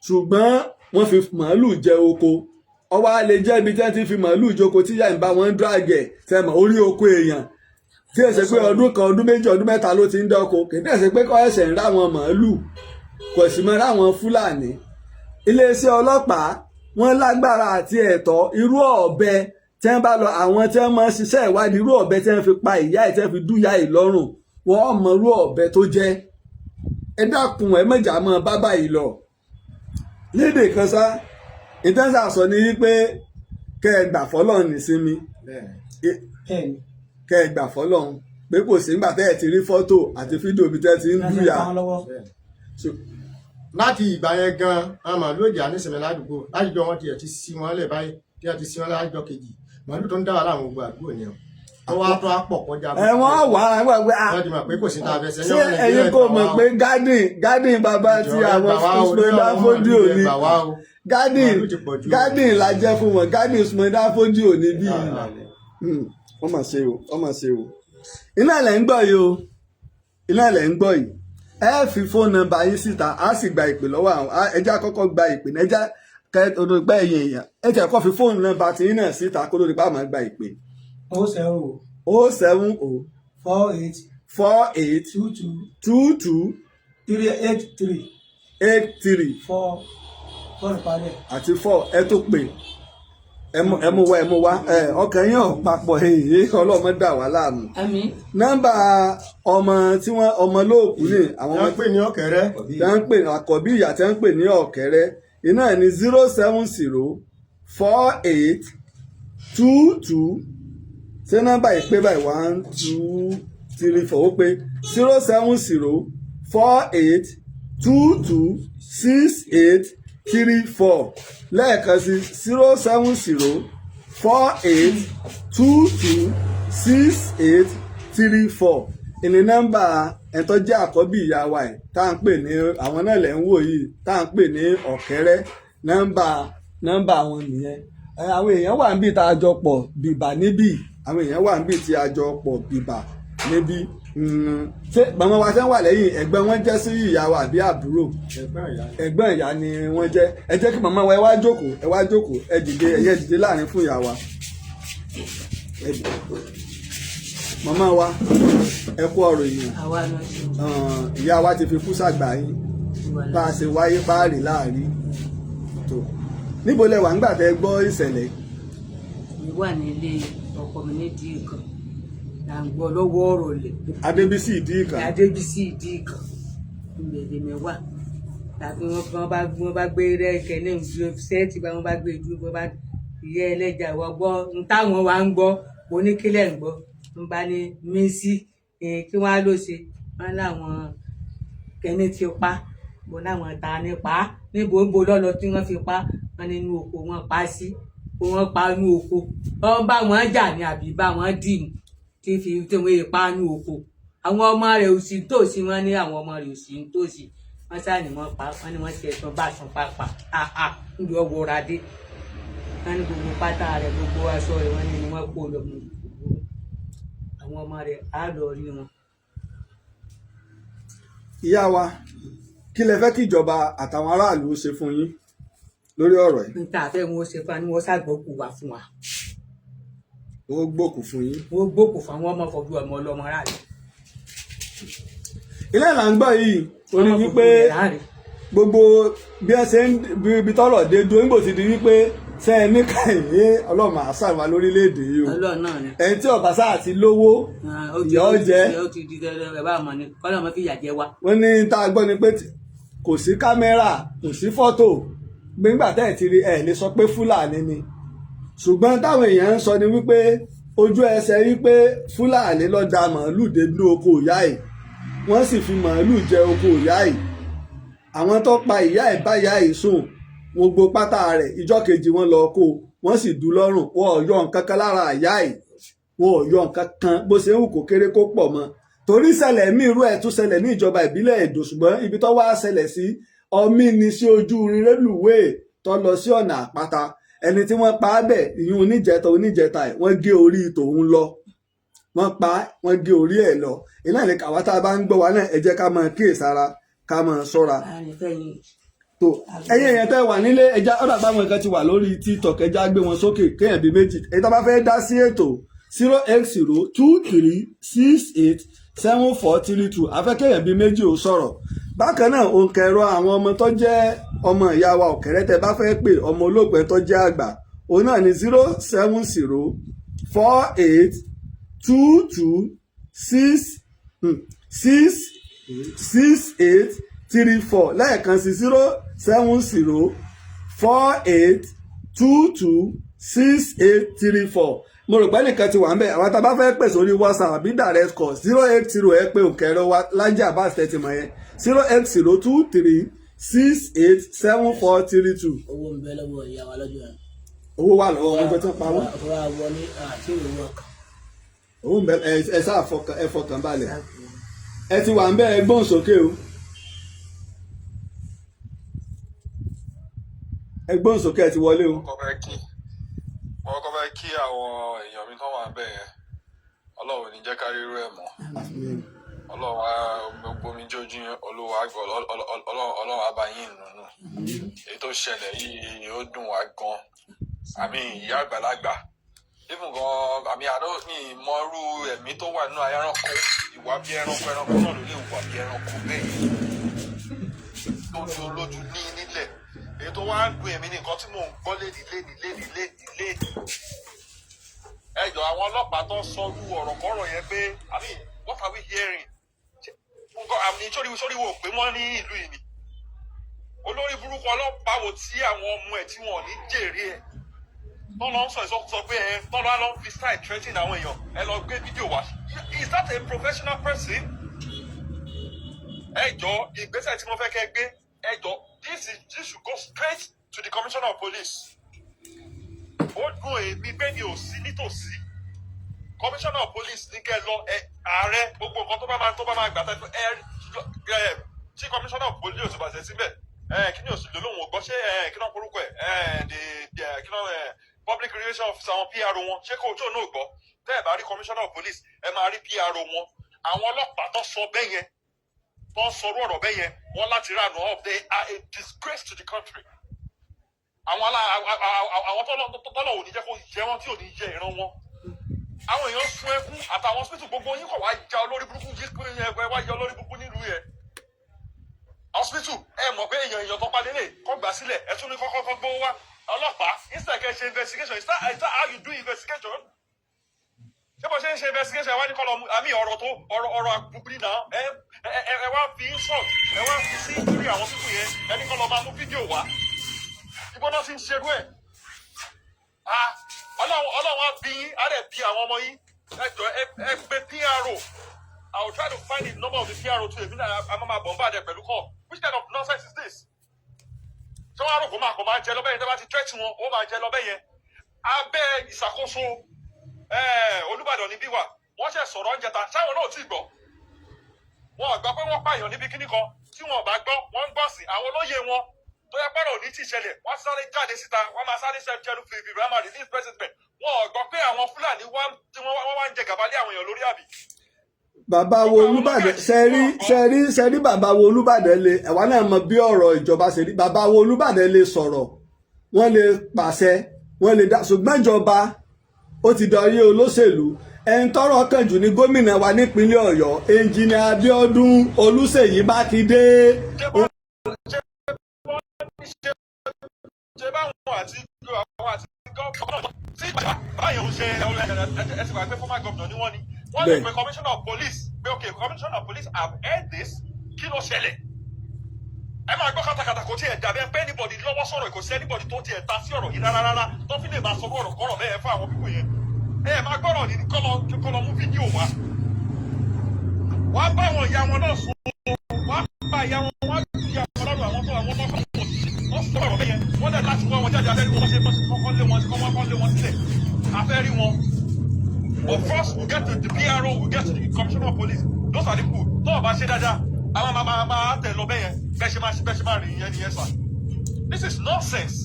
ṣùgbọ́n wọ́n fi màálù jẹ oko. Ọwọ́ á lè jẹ́ ibi tí wọ́n ti fi màálù jóko tí ìyá ìbá wọn ń drag ẹ̀ sẹ́mọ̀ orí oko èèyàn, tí ẹ ṣe pé ọdún kan, ọdún 2, ọdún 3 ló ti ń dọ́ko. Kì í dẹ̀ ṣe pé kọ́ ẹ̀sẹ̀ ń ráwọn màálù, kò sì mọ ráwọn Fúlàní. Iléeṣẹ́ ọlọ́pàá, wọ́n lágbára àti ẹ̀tọ́. Irú ọ̀bẹ tí wọ́n bá lọ, àwọn tí wọ́n máa ń ṣiṣẹ́ ìwádìí, irú ọ̀bẹ tí wọ́n fi pa ìyá ẹ̀, tí wọ́n fi dúyà ẹ̀ lọ́rùn, wọ́n mọ irú ọ̀bẹ tó jẹ́. Ẹ dákun, ẹ mọ̀jà mọ́ bábà yìí lọ. Lédè kan sá, ìtẹ́sà sọ ni wípé kẹ́ ẹ gbà fọ́lọ́run nísinmi. Bẹ́ẹ̀ni. Bẹ́ẹ̀ni. Kẹ́ ẹ gbà fọ́lọ́run pé kò sí nígbà tẹ́ ẹ ti rí fọ́tò àti fídíò bí tẹ́ ẹ ti ń Wọ́n ti dúyà. pa wọ́n lọ́wọ́. Bẹ́ẹ̀ni. Láti ìgbà yẹn gan, àwọn màálù òjà nísìnyí ládùúgbò láti jọ wọn tiẹ̀ ti sí wọn lẹ̀ báyìí, tí wọ́n ti sí wọn lájọ kejì, màálù tó ń dá wà láwọn gbogbo àdúgbò ni ọ wọ́n wá tó á pọ̀ kọjá. Ẹ wọ́n wà á wà pé Wọ́n ti mọ̀ pé kò sí tá a fẹ́ ṣe. Ṣé ẹ̀yin kò mọ̀ pé garden garden bàbá tí àwọn Usman Danfodio ní garden, Màálù ti pọ̀ jù. garden la jẹ́ fún wọn, garden Usman Danfodio ní bíi. Wọ́n mà ṣe o, wọ́n mà ṣe o. Iná ilẹ̀ ń gbọ́ yìí o, iná ilẹ̀ ń gbọ́ yìí. Ẹ fi phone number yín síta, á sì gba ìpè lọ́wọ́ àwọn ẹ jẹ́ àkọ́kọ́ gba ìpè náà. Ẹ jẹ́ kẹ́ ọdún pẹ́ ẹ̀yìn èèyàn, ẹ jẹ́ kó fi phone number tí yín náà síta kó lórí pa máa gba ìpè. 070 070 48 48 22 22 383 83 4 4 parí ẹ̀. Àti 4. Ẹ tó pè, ẹ mú wá, ẹ mú wá. Ẹ ọkàn yín ò papọ̀. Èyí ọlọ́mọ dà wá láàmú. Àmín. Nọ́mbà ọmọ tí wọ́n ọmọ lóòkù ní àwọn ọmọ Wọ́n pè ní Ọ̀kẹ́rẹ́. Tí wọ́n ń pè àkọ́bí ìyá tí wọ́n ń pè ní Ọ̀kẹ́rẹ́ iná ẹ̀ ní 0704822. Ṣé nọ́mbà yìí pé báyìí? One, two, three, four, ó pé. 07048226834. Lẹ́ẹ̀kan sí, 07048226834 ìní nọ́mbà ẹ̀ tó jẹ́ àkọ́bí ìyá wa ẹ̀ tá à ń pè ní, àwọn náà lẹ̀ ń wò yìí, tá à ń pè ní Ọ̀kẹ́rẹ́. Nọ́mbà wọn nìyẹn. Àwọn èèyàn wà níbi tá a jọ pọ̀ bìbà níbí, àwọn èèyàn wà níbi tí a jọ pọ̀ bìbà níbí. Ṣé màmá wa ṣe ń wà lẹ́yìn, ẹ̀gbọ́n wọn jẹ́ sí ìyá wa àbí àbúrò? Ẹ̀gbọ́n ìyá. Ẹ̀gbọ́n ìyá ni wọ́n jẹ́. Ẹ jẹ́ kí màmá wa, ẹ wá jókòó, ẹ wá jókòó, ẹ dìde, ẹ yẹ dìde láàrin fún ìyá wa. Ẹ dìde. Màmá wa, ẹ kú ọ̀rọ̀ èèyàn. Àwa náà ṣe. Ìyá wa ti fi kú sàgbà yín. Bá a ṣe wáyé páàrí láàrin tó, níbo lẹ wà ńgbà tẹ́ gbọ́ ìṣẹ̀lẹ̀? Mi wà nílé ọkọ mi nídìí kan, là ń gbọ́ lọ́wọ́ ọ̀rọ̀ lẹ̀. Adébísí ìdí ìkà. Adébísí ìdí kan, ibẹ̀ lèmi wà tàbí wọ́n bá gbé rẹ́ẹ̀kẹ́ ní ìdúró sẹ́ẹ̀tì bá wọ́n bá gbé dúró, wọ́n bá ìyá ẹlẹ́jà wọ́n gbọ́ n táwọn wa ń gbọ́, oníkílẹ̀ ń gbọ́, ń bá ní mísí kí wọ́n á ló ṣe. Wọ́n láwọn kẹ́ni ti pa bó láwọn ta ní pa á, níbo ń bo lọ́lọ́ tí wọ́n fi pa. Wọ́n nínú oko wọ́n pa sí, wọ́n pa inú oko. Wọ́n bá wọn jà ní àbí bá wọn dì mú tí fi tí wọ́n pa inú oko. Àwọn ọmọ rẹ̀ ò sí tòsí, wọ́n ní àwọn ọmọ rẹ̀ ò sí tòsí. Wọ́n sá ní wọ́n pa, wọ́n ní wọ́n ṣe ẹ̀sán bá sùn pàpà àhà níbi ọwọ́ ra dé. Wọ́n ní gbogbo pátá rẹ̀, gbogbo aṣọ rẹ̀, wọ́n ní ni wọ́n kó lọ mú. Àwọn ọmọ rẹ̀ á lọ rí wọn. Ìyá wa, kí lẹ fẹ́ kí ìjọba àtàwọn aráàlú ṣe fún yín lórí ọ̀rọ̀ yìí? Níta àfẹ́ wọn ó ṣe fún wa ni wọ́n ṣàgbọ́kù wá fún wa. Ó gbòkù fún yín. Wọ́n gbókù fún àwọn ọmọ fojú ọmọ ọlọ́mọ ráàlú. Ilé là ń gbọ́ yìí, torí wípé gbogbo bí ẹ ṣe ń bí ibi tọ́rọ̀ dé dúró nígbò ti di wípé ṣe ẹ ní kàyé ọlọ́mọ àṣà wa lórílẹ̀‐èdè yìí o. Ọlọ́run náà ni. Ẹni tí ọba sáà ti lówó, ìyà ó jẹ. Ó ti di dandan, ẹ bá mọ̀ ni kọ́lọ́ mọ́ fi ìyà jẹ wa. Wọ́n ní tá a gbọ́ ni pé kò sí kámẹ́rà, kò sí fọ́tò gbígbà tẹ́ ẹ̀ ti rí ẹ̀ lè sọ pé Fúlàní ni, ṣùgbọ́n táwọn èèyàn ń sọ ni wípé ojú ẹsẹ̀ wípé Fúlàní ló da màálù dé inú oko ìyá ẹ̀, wọ́n sì fi màálù jẹ oko ìyá ẹ̀. Àwọn tó pa ìyá ẹ̀ bá ìyá ẹ̀ sùn, gbogbo pátá rẹ̀, ìjọ́ kejì wọ́n lọ kó, wọ́n sì dú lọ́rùn. Wọn ò yọ nǹkan kan lára ìyá ẹ̀, wọn ò yọ nǹkan kan, bó ṣe ń wù kó kéré kó pọ̀ mọ́. Torí ṣẹlẹ̀ mí irú ẹ̀ tún ṣẹlẹ̀ ní ìjọba ìbílẹ̀ Èdò, ṣùgbọ́n ibi tó wá ṣẹlẹ̀ sí ọmí ni sí ojú irin rélùwéè tó lọ sí ọ̀nà àpáta. Ẹni tí wọ́n pa á bẹ̀, ìyún oníjẹta oníjẹta ẹ̀, wọ́n gé orí tòun lọ, wọ́n pa á, wọ́n gé orí ẹ̀ lọ. Iná ní kàwá tá a bá ń gbọ́ wa náà, ẹ jẹ́ ká máa kíyèsára, ká máa ṣọ́ra. Tó ẹ̀yin èèyàn tẹ́ wà nílé, ẹja ọ̀dà pàwọn nǹkan ti wà lórí TikTok, ẹja gbé wọn sókè kéèyàn bíi méjì. Èyí tó bá fẹ́ dá sí ètò, 08023687432. Afẹ́ kéèyàn bíi méjì ò sọ̀rọ̀. Bákan náà, òǹkẹ̀rọ àwọn ọmọ tó jẹ́ ọmọ ìyá wa ọ̀kẹ́rẹ́, tẹ́ bá fẹ́ pè ọmọ olóògbé tó jẹ́ àgbà, òun náà ní 0704822 6 66834. Lẹ́ẹ̀kan sí, 07048226834. Mo rò pé nìkan ti wà ń bẹ̀. Àwọn tá a bá fẹ́ pè sórí WhatsApp àbí direct call, 080, ẹ pé òǹkẹ́rọ wa Lájí Abbas tẹ́tí mọ̀ yẹn, 08023687432. Owó ń bẹ lọ́wọ́ ìyá wa lọ́jọ́ yẹn. Owó wà lọ́wọ́ wọn pé tí wọ́n pa wọ́n. Ọ̀rọ̀ àwọlé àti ìròyìn ọkàn. Owó ń bẹ. Ẹ sáà fọkàn, ẹ fọkàn balẹ̀. Ẹ ti wà ń bẹ, ẹ gbóhùn sókè o, ẹ gbóhùn sókè, ẹ ti wọlé o. Mo kọ́ fẹ́ kí àwọn èèyàn mi tó wà bẹ́ẹ̀ yẹn. Ọlọ́run ò ní jẹ́ ká rírú ẹ̀ mọ́. Ọlọ́run á gbogbo omi jójú yín, Olúwa á gbọ́, Ọlọ́run á bá yín nùnú. Èyí tó ṣẹlẹ̀ yìí, ó dùn wá gan. Àmì ìyá àgbàlagbà even gan, àmì àdó mi mọ́rú ẹ̀mí tó wà nínú ẹranko, ìwà bí ẹranko, ẹranko náà ló lè wà bí ẹranko bẹ́ẹ̀ tó ní olójú ní nílẹ̀. Èyí tó wá ń dùn èmi ní nǹkan tí mò ń gbọ́ lédi lédi lédi lédi lédi. Ẹ jọ, àwọn ọlọ́pàá tó ń sọ irú ọ̀rọ̀ kọ́rọ̀ yẹn pé, I mean, what are we hearing? Nǹkan àmì sórí wo pé wọ́n ní ìlú yìí ni olórí burúkú ọlọ́pàá wo tí àwọn ọmọ ẹ̀ tí wọn ò ní jèrè ẹ̀ tó lọ ń sọ ìsọkúsọ pé ẹ tó lọ lọ ń fi style threatening àwọn èèyàn, ẹ lọ gbé fídíò wá. Is that a professional person? Ẹ jọ, ìgbésẹ̀ tí mo fẹ́ kẹ́ gbé, ẹ jọ, this should go straight to the commissioner of police. Ó dùn èmi pé mi ò sí nítòsí. Commissioner of police ní kẹ́ lọ. Ẹ ààrẹ, gbogbo nǹkan tó bá máa gbà tẹ́ ẹ ẹ tí commissioner of police ò sì bàṣẹ síbẹ̀, ẹ kí ni òsì lòlóhùn ò gbọ́? Ṣé ẹ kí náà korúkọ ẹ ẹ the kí náà ẹ public relation officer àwọn, PRO wọn, ṣé kò tó náà gbọ́? Tẹ́ ẹ bá rí commissioner of police, ẹ máa rí PRO wọn. Àwọn ọlọ́pàá tó sọ bẹ́ẹ̀ yẹn, tó ń sọrú ọ̀rọ̀ bẹ́ẹ̀ yẹn, wọ́n láti rà nù up. They are a disgrace to the country. Àwọn alá àwọn tọ́lọ̀ ò ní jẹ́ kó jẹ́ wọ́n tí ò ní jẹ́ ìran wọn. Àwọn èèyàn sun ẹkún àtàwọn hospital gbogbo yín kọ̀ wá ja olórí burúkú yìí pé ẹ wá ya olórí burúkú nílùú yẹn. Hospital, ẹ mọ̀ pé èèyàn tó pa lélẹ̀ kọ́ gbà sílẹ̀, ẹ tún ní kọ́kọ́ kọ́ gbówó wá. Ọlọ́pàá, instead kẹ́ ṣe investigation, is that how you do investigation? Ṣé bó ṣe ń ṣe investigation wá ní kọ́ lọ mú àmì ọ̀rọ̀ tó ọ̀rọ̀ ọ̀rọ̀ àbùkù ní náà? Ẹ wá fi insult, ẹ wá fi sí ìtúrí àwọn pípù yẹn, ẹ ní kọ́ lọ máa mú fídíò wá. Ìbọn náà ti ń ṣerú ẹ̀. Ah, Ọlọ́run, Ọlọ́run á bí yín, á dẹ̀ bí àwọn ọmọ yín. Ẹ jọ, ẹ pé PRO. I will try to find the number of the PRO too. Èmi náà a máa bombard ẹ pẹ̀lú call. Which kind of nonsense is this? Tí wọ́n á rò kó máa jẹ lọ́bẹ̀ yẹn, tí wọ́n bá ti threat wọn, ó máa jẹ lọ́bẹ̀ yẹn. Abẹ́ ìṣàkóso Olúbàdàn níbí wà, wọ́n ṣe sọ̀rọ̀ oúnjẹ ta, sáwọn náà ò tí ì gbọ́. Wọn ò gbọ́ pé wọ́n pààyàn níbi kíní kan. Tí wọn ò bá gbọ́, wọ́n ń gbọ́ sí àwọn olóyè wọn tó yẹ pọ́nrọ̀ òní tí ìṣẹ̀lẹ̀, wọ́n sáré jáde síta, wọ́n máa sáré ṣe jẹnu fìfì, wọ́n máa release president. Wọn ò gbọ́ pé àwọn Fúlàní wá tí wọ́n wá ń jẹ gàba lé àwọn èèyàn lórí, àbí? Bàbá wo Olúbàdàn ṣe rí ṣe rí ṣe rí? Bàbá wo Olúbàdàn lè, ẹ̀wá náà mọ bí ọ̀rọ̀ ìjọba ṣe rí. Bàbá wo Olúbàdàn lè sọ̀rọ̀, wọ́n lè pàṣẹ, wọ́n lè dá, ṣùgbọ́n ìjọba ó ti dọ̀rí olóṣèlú. Ẹni tọ́rọ̀ kàn jù ní gómìnà wa nípínlẹ̀ Ọ̀yọ́, Ẹnjìnìà Abíọ́dún Olúṣèyí Mákindé. Ṣe báwọn àti gómìnà tí ìjọba báyìí ń ṣe, ẹ ti wà pé former governor ni wọ́n ní, wọ́n lè pe commissioner of police pé, "Okay, commissioner of police, have heard this, kí ló ṣẹlẹ̀?" Ẹ máa gbọ́ kàtàkàtà, kò tiẹ̀ dàbí ẹ pé anybody lọ́wọ́ sọ̀rọ̀, kò sí anybody tó tiẹ̀ ta sí ọ̀rọ̀ yìí rárá rárá tó fi lè máa sọ ọ̀rọ̀ kọ́rọ̀ bẹ́ẹ̀ fún àwọn pípọ̀ yẹn. Ẹ máa gbọ́rọ̀ ní kọ́lọ́ mú fídíò wá, wọ́n á bá àwọn ìyá wọn náà sùn, wọ́n á pa ìyá wọn, wọ́n á lu ìyá wọn lọ́rùn. Àwọn tó àwọn tó kọ́ wọ́n sọ̀rọ̀ bẹ́yẹn, wọ́n dẹ̀ láti wá wọn jáde. Abẹ́rí wọn ṣe kọ́kọ́ lé wọn, kọ́kọ́ lé wọn sílẹ̀, afẹ́ rí wọn. But first we get to the PRO, we get to the commissioner of police. Those are the people tó o bá ṣe dáadáa, àwọn máa tẹ̀ lọ bẹ́yẹn. Bẹ́ẹ̀ ṣe máa rìn yẹn nìyẹn sà. This is nonsense.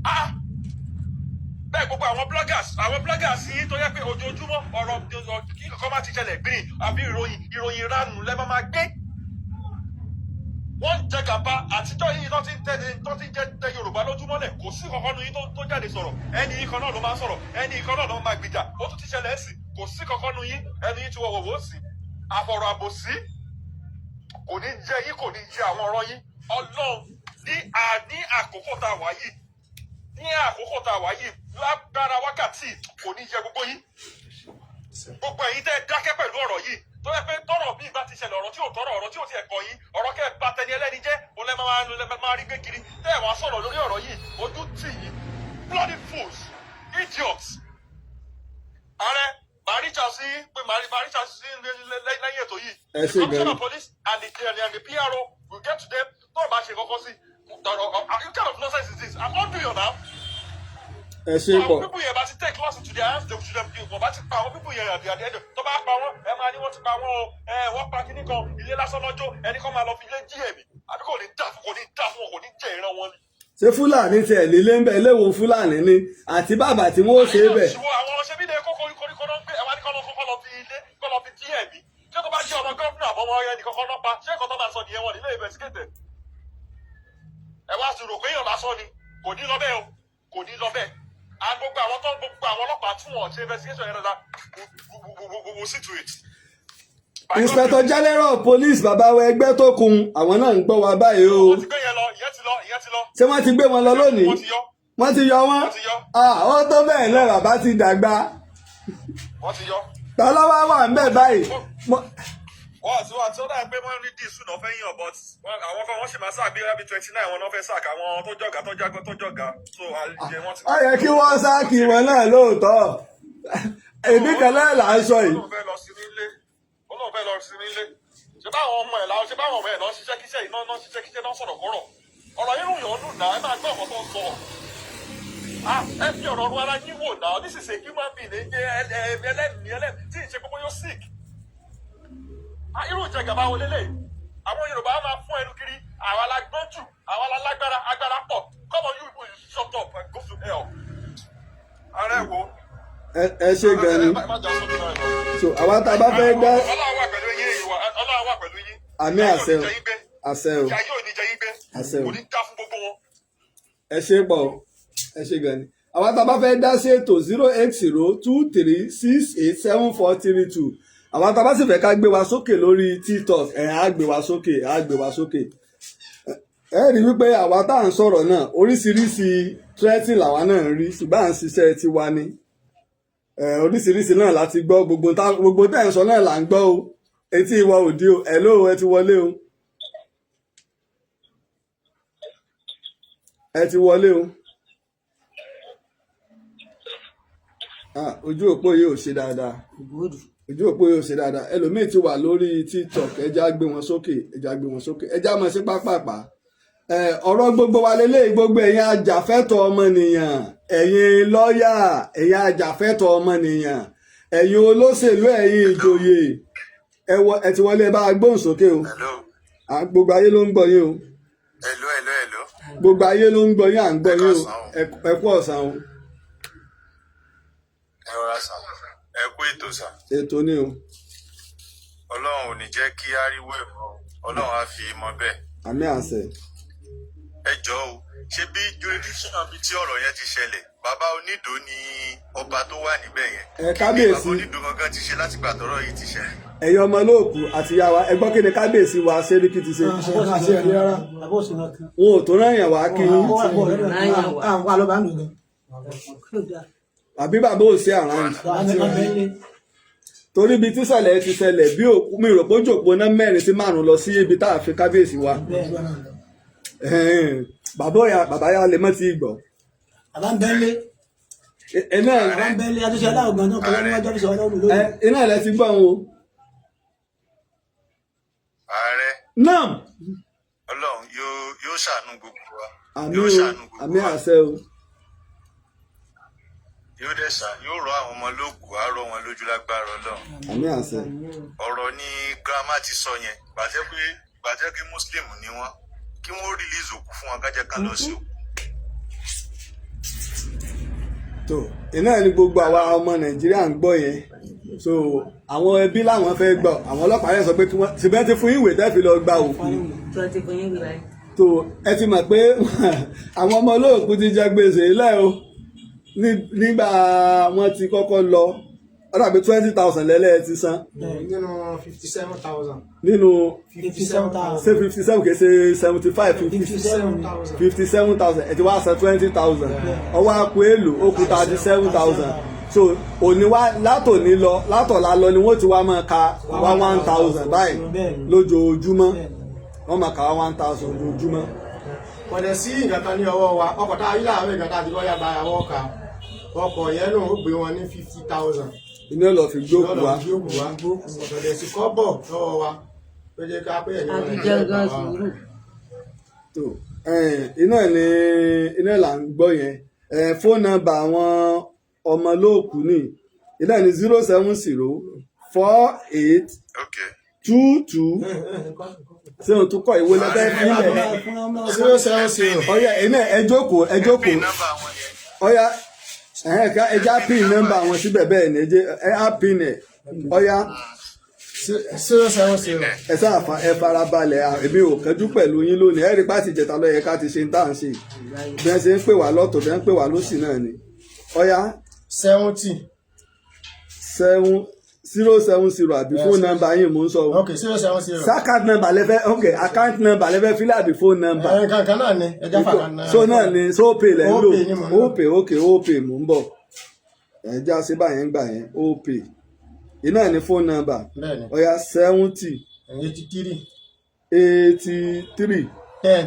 Ah, bẹ́ẹ̀ gbogbo àwọn bloggers yìí tó yẹ pé ojoojúmọ́ ọ̀rọ̀ kí kankan má ti ṣẹlẹ̀ gbìn àbí ìròyìn ìranù lẹ́ máa gbé. Wọ́n ń jẹ gàba àtijọ́ yìí tó ti ń tẹ́lẹ̀, tó ti ń jẹ tẹ Yorùbá lójúmọ́lẹ̀. Kò sí kankan nu yín tó jáde sọ̀rọ̀. Ẹni yìí kan náà ló máa ń sọ̀rọ̀, ẹni yìí kan náà ló máa gbìjà. Ó tún ti ṣẹlẹ̀ ẹ̀sìn, kò sí kankan nu yín. Ẹni yìí ti wọ̀ wọ̀wọ́ sí àfọ̀rọ̀ àbòsí, kò ní jẹ yín, kò ní jẹ àwọn ọ̀rọ̀ yín. Ọlọ́run ní àkókò tá a wà yìí, ní àkókò tá a wà yìí, lágbára wákàtí, kò ní jẹ gbogbo yín, gbogbo ẹ̀yin tẹ́ ẹ dákẹ́ pẹ̀lú ọ̀rọ̀ yìí, tó yẹ pé tọ́rọ̀ bí ìbá ti ṣẹlẹ̀, ọ̀rọ̀ tí ò tọ́rọ̀, ọ̀rọ̀ tí ò tiẹ̀ kọ̀ yín, ọ̀rọ̀ kẹ́ ẹ bá tẹni ẹlẹ́ni jẹ́, òun lẹ́ máa rí gbé kiri, tẹ́ ẹ wá sọ̀rọ̀ lórí ọ̀rọ̀ yìí, ojú tì yín. Bloody fools, idiots. Ààrẹ, màá rí chance sí pé màá rí chance sí lẹ́yìn ètò yìí. Ẹ The ṣé commissioner gan-an. of police and the PRO will get to them. Tó o bá ṣe kọ́kọ́ sí ọ̀rọ̀, what kind of nonsense is this? I'm not doing now. Ẹ ṣe Àwọn pọ̀. people yẹn bá ti take laws into their hands, they should have, wọ́n bá ti pa àwọn people yẹn at the end. Tó bá pa wọ́n, ẹ máa ní wọ́n ti pa wọ́n o. Ẹ wọ́n pa kíní kan, ilé lásán lọ́jọ́ ẹni kan máa lọ fi ilé jí ẹ̀mí àbí. Kò ní dá fún, kò ní dá fún wọn, kò ní jẹ ìran wọn ni. Ṣé Fúlàní tiẹ̀ lílé ń bẹ̀? Léwo Fúlàní ni àti bàbá tí wọ́n ó ṣe é bẹ̀? Ṣùgbọ́n àwọn ṣẹ́bí lè kókó koríko náà ń gbé, ẹwà ní kọ́ lọ kọ́kọ́ lọ fi ilé kọ́ lọ fi jí ẹ̀mí. Ṣé tó bá jẹ́ ọmọ gómìnà àbọ̀mọ ẹnì kọ́kọ́ náà pa, ṣé nǹkan tó máa sọ nìyẹn? Wọn nílé investigate. Ẹ wá sí rò pé èèyàn lásán ni. Kò ní lọ bẹ́ẹ̀ o, kò ní lọ bẹ́ẹ̀. And gbogbo àwọn tó gbogbo àwọn ọlọ́pàá tí wọ́n ṣe investigation yẹn dáadáa, we will see to it. Inspector General of Police, bàbá wa ẹgbẹ́ tó kun, àwọn náà ń gbọ́ wa báyìí o. Wọ́n ti gbé yẹn lọ, ìyẹn ti lọ, ìyẹn ti lọ. Ṣé wọ́n ti gbé wọn lọ lónìí? Wọ́n ti yọ. Wọ́n ti yọ wọ́n? Wọ́n ti yọ. Ah, ó tó bẹ́ẹ̀ náà, bàbá ti dàgbà. Wọ́n ti yọ. Tọ́lọ́wọ́ wà ń bẹ̀ báyìí? Wọ́n àti ó dà pé wọ́n ní díìsù náà fẹ́ yàn, but àwọn kan wọ́n sì máa sáà bí 29 wọn náà fẹ́ sáà àwọn tó jọ̀gá tó jágọ́ tó jọ̀gá, so àjẹ wọ́n ti. Ó yẹ kí wọ́n sack wọn náà lóòótọ́. Èmi kan náà là ń sọ yìí. Olóhùn fẹ́ lọ sí nílé, olóhùn fẹ́ lọ sí nílé. Ṣé báwọn ọmọ ẹ̀ làwọn, ṣé báwọn ọmọ ẹ̀ lọ ṣiṣẹ́ kíṣẹ́ yìí náà, ṣiṣẹ́ kíṣẹ́ náà, sọ̀rọ̀ kọ́rọ̀ ọ̀rọ̀ yìí rùn yàn nù náà. Ẹ máa gbọ́ ọ̀kan tó ń sọ. Ah, ẹ fi ọ̀rọ̀ ọ̀run ara yín wò náà. This is a human being, ẹlẹ́mìí ẹlẹ́mìí tí ì ṣe gbogbo yóò sick. Ah, irú ìjẹgàba wo lélẹ̀? Àwọn Yorùbá máa fún ẹnu kiri, àwa la gbọ́n jù, àwa la lágbára, agbára pọ̀. Come on, you people, you shut up and go to hell. Ààrẹ wo. Ẹ ṣe gan ni. Ẹ má jà sójú náà lọ. So àwa tá a bá fẹ́ dá Ọlọ́run wà pẹ̀lú yín, ìwà Ọlọ́run wà pẹ̀lú yín. Àmì, àṣẹ o, Ìyá yóò ní jẹ yín gbé. Àṣẹ o. Ìyá yóò ní jẹ yín gbé. Àṣẹ o. Kò ní dá fún gbogbo wọn. Ẹ ṣe pọ̀, ẹ ṣe gan ni. Àwa tá a bá fẹ́ dá sí ètò, 08023687432. Àwa tá a bá sì fẹ́ ká gbé wa sókè lórí TikTok, ẹ̀ á gbé wa sókè, á gbé wa sókè. Ẹ rí wípé àwa tá à ń sọ̀rọ̀ náà, oríṣiríṣi threatening làwa náà ń rí, ṣùgbọ́n à ń ṣiṣẹ́ tiwa ni. Oríṣiríṣi náà láti gbọ́. Gbogbo tẹ́ ń sọ náà là ń gbọ́ o, etí ìwọ òdi o. Ẹ̀ ló ẹ ti wọlé o, ẹ ti wọlé o. Ah, ojú òpó yìí ò ṣe dáadáa. Good. Ojú òpó yóò ṣe dáadáa. Ẹlòmíì ti wà lórí TikTok. Ẹja gbé wọn sókè, ẹja gbé wọn sókè, ẹja mọ̀ sí pápápá. Ọ̀rọ̀ gbogbo wa lélẹ́yìí. Gbogbo ẹ̀yin ajàfẹ́tọ̀ọ́ ọmọnìyàn, ẹ̀yin lọ́ọ̀yà, ẹ̀yin ajàfẹ́tọ̀ọ́ ọmọnìyàn, ẹ̀yin olóṣèlú, ẹ̀yin ìjòyè, ẹ ti wọlé, ẹ bá a gbóhùn sókè o. Hello. Gbogbo ayé ló ń gbọ́ yín o. Hello, hello, hello. Gbogbo ayé ló ń gbọ́ yín, à ń gbọ́ yín o. Ẹ káàsán o. Ẹ kú ọ̀sán o. Ẹ rọra sà. Ẹ kú ètò sà. Ètò ni o. Ọlọ́run ò ní jẹ́ kí á rí wẹ̀ mọ́. Ọlọ́run á fi mọ bẹ́ẹ̀. Àmín àṣẹ. Ẹ jọ̀ọ́ o, ṣé bí jurisdiction bí tí ọ̀rọ̀ yẹn ti ṣẹlẹ̀, bàbá Onídòó ni ọba tó wà níbẹ̀ yẹn. Ẹ Kí ni kábíyèsí. bàbá Onídòó gangan ti ṣe láti gbà tọ́rọ̀ yìí ti ṣẹlẹ̀? Ẹ̀yin ọmọ olóòkú àti ìyá wa, ẹ gbọ́, kí ni kábíyèsí wa Sẹ́ríkì ti ṣe? Àti ẹ̀rí rárá. Bàbá òsì kankan. Wọn ò tó rán yàn wá kí yín. Ráyàn wá. Àwọn àlọ́ bá ń lò gan. Àbí bàbá ò sí around? Àti ẹ̀rí. Torí ibi tí ṣẹlẹ̀ ti ṣẹlẹ̀, bí òkú mi rò pé ó jòpó ná mẹ́rin sí márùn lọ sí ibi tá a fi kábíyèsí wa. Ẹ̀hẹ́n, bàbá ọ̀yà, bàbá yà lè mọ́ ti gbọ́. Bàbá ń bẹ́lé. Iná. Bàbá ń bẹ́lé. Adúṣe aláwọ̀ gan náà kọjá níwájú ọ́fíìsì ọlọ́run lónìí. Iná ilẹ̀ ti gbọ́ wọn o. Ààrẹ, Náà. Ọlọ́run yóò ṣàánú gbogbo wa. Àmín Yóò o. ṣàánú gbogbo Àmín wa. àṣẹ o. Yóò dẹ̀ ṣà, yóò rọ àwọn ọmọ olóòkú, á rọ wọn lójú lágbára Ọlọ́run. Àmín àṣẹ. Ọ̀rọ̀ ni grandma ti sọ yẹn. Gbàtẹ́ pé Muslim ni wọ́n, kí wọ́n release òkú fún wọn kájẹ́ kan lọ sí òkú. Tó iná ni gbogbo àwa ọmọ Nàìjíríà ń gbọ́ yẹn. So àwọn ẹbí làwọn fẹ́ gbọ́, àwọn ọlọ́pàá yẹn sọ pé kí wọ́n síbẹ̀ ti fún ìwé tẹ́ fi lọ gba òkú. Tí wọ́n ti fún yín wíwáyé. Tó ẹ ti mọ̀ pé àwọn ọmọ olóòkú ti jẹ gbèsè ilẹ̀ o. Nígbà wọ́n ti kọ́kọ́ lọ, ó dàbí 20,000 lẹ́lẹ́ ti san. Nínú 57,000. Nínú 57,000. Ṣé 57 kìí ṣe 75, 50? 57. 57,000, ẹ ti wá san 20,000, ọwọ́ àpò èlò ó kù 37,000. So òní wá, látòní lọ, látọ̀la lọ ni wọ́n ti wá máa ka wá 1,000 báyìí lójoojúmọ́. Wọ́n máa ka wá 1,000 lójoojúmọ́. Kò dẹ̀ sí nǹkan kan ní ọwọ́ wa. Ọkọ̀ tá a rí láàárọ̀, ìgbà tá a ti lọ́ọ́ yàgbá àwọn ọkà, ọkọ̀ yẹn náà ó gbé wọn ní 50,000. Iná lọ fi gbókù wá. Lọ́dọ̀ fi gbókù wá. Ọ̀tọ̀ dẹ̀ sí kọ́bọ̀ lọ́wọ́ wa tó jẹ́ ká pé ẹ̀yìn Àti jẹun gan sùúrù. Tó iná ni iná là ń gbọ́ yẹn. Phone number àwọn ọmọ lóòkù ní iná ní 07048 22. Ṣé o tún kọ ìwé lẹ́fẹ́ fílẹ̀? 070. Ọ̀yá, iná, ẹ jókòó, ẹ jókòó. Pin nọ́mbà wọn yẹn. Ọ̀yá, ẹ̀hẹ́n, ká ẹ já pin nọ́mbà wọn síbẹ̀. Bẹ́ẹ̀ ni, ẹ jẹ́ ẹ á pin ẹ̀. Ọ̀yá. 070. Ẹ sáà fa, ẹ farabalẹ̀. Èmi ò kánjú pẹ̀lú yín lónìí. Ẹ rí pàtì ìjẹta ló yẹ ká ti ṣe ń tà ń ṣe. Bí wọ́n ṣe ń pè wá lọ́tọ̀, bí wọ́n ń pè wá lósì náà ni. Ọ̀yá. 70. 7070, àbí phone number yín mò ń sọ o? Ok, 070. Account number lẹ́fẹ́, ok, account number lẹ́fẹ́ fílẹ̀ àbí phone number? Ẹ̀ kankan náà ni, ẹja fàkàn náà. So náà ni, so Opay lẹ́ ń lò? Opay ni mò ń lò. Opay, ok, Opay, mò ń bọ̀. Ẹ já sí báyẹn gbà yẹn. Opay iná ní phone number. Bẹ́ẹ̀ni. Ọ̀yá, 70. 83. 83. 10.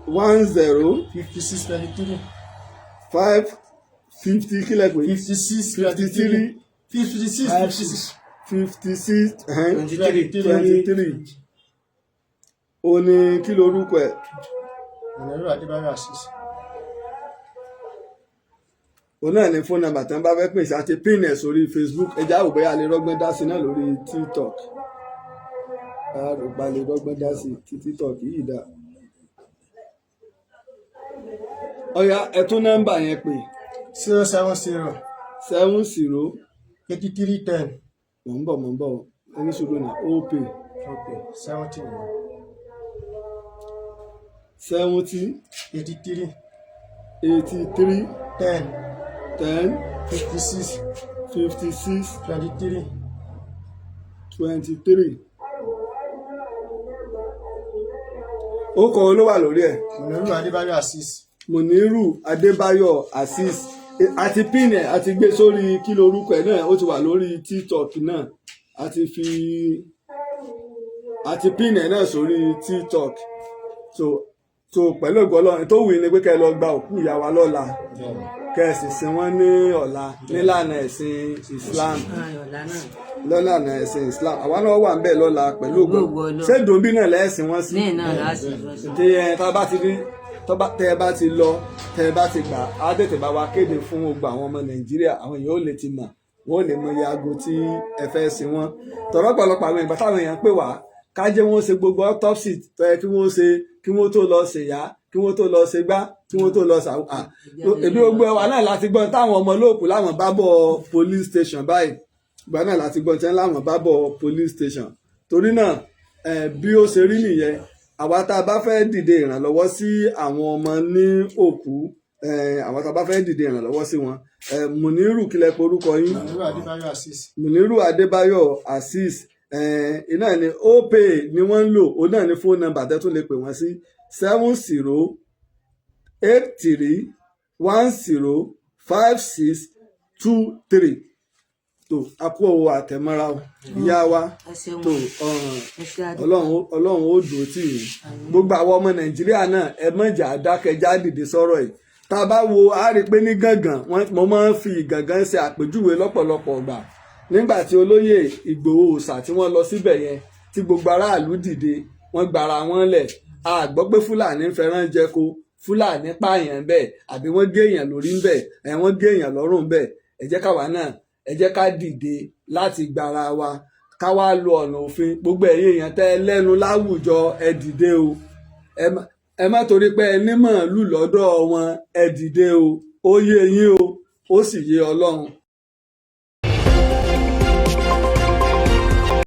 10. 56 23. 5 50, kílẹ̀ pé? 56. 53. 56 56. 56. 23. 23. Ó ní kí lorúkọ ẹ̀? Mọ̀nàrú Adébáyọ̀ Azeez. Òun náà ní phone number tí wọ́n bá fẹ́ pèsè àti pin ẹ̀ sórí Facebook. Ẹja ò bóyá lè rọ́gbọ́n dá sí náà lórí TikTok. A lè rọ́gbọ́n dá sí tí TikTok yìí dá. Ọ̀yá, ẹ tún nọ́mbà yẹn pè. 070. 70. 83 10. Mò ń bọ̀, mò ń bọ̀, ẹni sùúrù náà. Opay. Ok, 70. 70. 83. 83. 10. 10. 56. 56. 23. 23. Ó kọ olówà lórí ẹ̀. Mọ̀nàrú Adébáyọ̀ Azeez. Mùnírù Adébáyọ̀ Azeez. Àti pin ẹ̀, àti gbé sórí kí lorúkọ ẹ̀ náà, ó ti wà lórí TikTok náà. Àti fi, àti pin ẹ̀ náà sórí TikTok. So So pẹ̀lú ògo Ọlọ́run, tó wù yín ni pé kẹ́ ẹ lọ gba òkú ìyá wa lọ́la, kẹ́ ẹ sì sin wọ́n ní ọ̀la nílànà ẹ̀sìn Islam. Ọ̀la náà. Lọ́lànà ẹ̀sìn Islam. Àwa náà wà ń bẹ̀ lọ́la pẹ̀lú ògo. Pẹ̀lú ògo Ọlọ́run. Ṣé dòbí náà lẹ́sìn wọ́n sí? Ní náà láti lọ sí. Tí ẹ tá bá ti rí tẹ́ ẹ bá ti lọ, tẹ́ ẹ bá ti gbà á, tètè bá wa kéde fún gbogbo àwọn ọmọ Nàìjíríà. Àwọn èèyàn ó lè ti mọ̀, wọ́n ó lè mọ iye aago tí ẹ fẹ́ sin wọ́n. Tọ̀rọ̀ pọ̀lọpọ̀ àwọn ìgbà táwọn èèyàn pè wá ká jẹ́ wọ́n ṣe gbogbo autopsy tó yẹ kí wọ́n ṣe, kí wọ́n tó lọ ṣèyá, kí wọ́n tó lọ ṣe gbá, kí wọ́n tó lọ ṣàwọn. Èmi gbogbo ẹwà náà láti gbọ́n táwọn ọmọ olóòkú láwọn bá bọ̀ police station báyìí. Ìgbà náà láti gbọ́n tí wọ́n láwọn bá bọ̀ police station. Torí náà, bí ó ṣe rí nìyẹn. Àwa tá a bá fẹ́ dìde ìrànlọ́wọ́ sí àwọn ọmọ ní òkú, àwọn tá a bá fẹ́ dìde ìrànlọ́wọ́ sí wọn, Muniru, kílẹ̀ porúkọ yín? Muniru Adébáyọ̀ Azeez. Muniru Adébáyọ̀ Azeez, iná ni Opay ni wọ́n ń lò. Ó náà ní phone number tẹ́ tún lè pè wọ́n sí: 7083105623. Tó a kú ọwọ́ àtẹ̀mọ́ra o, ìyá wa. Ẹ ṣeun. Tó Ẹ ṣe àdúrà. Ọlọ́run ó dùn tì yín. Gbogbo àwọn ọmọ Nàìjíríà náà, ẹ mọ̀jà dákẹ́já dìde sọ̀rọ̀ yìí. Tá a bá wo, a rí i pé ní Gàngàn, mo máa ń fi Ìgàngán ṣe àpèjúwe lọ́pọ̀lọpọ̀ ọgbà. Nígbà tí olóyè Ìgbòho Òòṣà tí wọ́n lọ síbẹ̀ yẹn, tí gbogbo aráàlú dìde, wọ́n gbara wọn lẹ̀. A gbọ́ pé Fúlàní ń fẹ́ràn jẹko, Fúlàní pààyàn bẹ́ẹ̀, àbí wọ́n gé èèyàn lórí ń bẹ̀ ẹ̀, wọ́n gé èèyàn lọ́rùn bẹ́ẹ̀. Ẹ jẹ́ káwa náà, ẹ jẹ́ ká dìde láti gbara wa, ká wá lo ọ̀nà òfin. Gbogbo ẹ̀yin èèyàn tẹ́ ẹ lẹ́nu láwùjọ, ẹ dìde o. Ẹ má torí pé ẹ ní màálù lọ́dọ̀ wọn. Ẹ dìde o. Ó yé yín o, ó sì yé Ọlọ́run.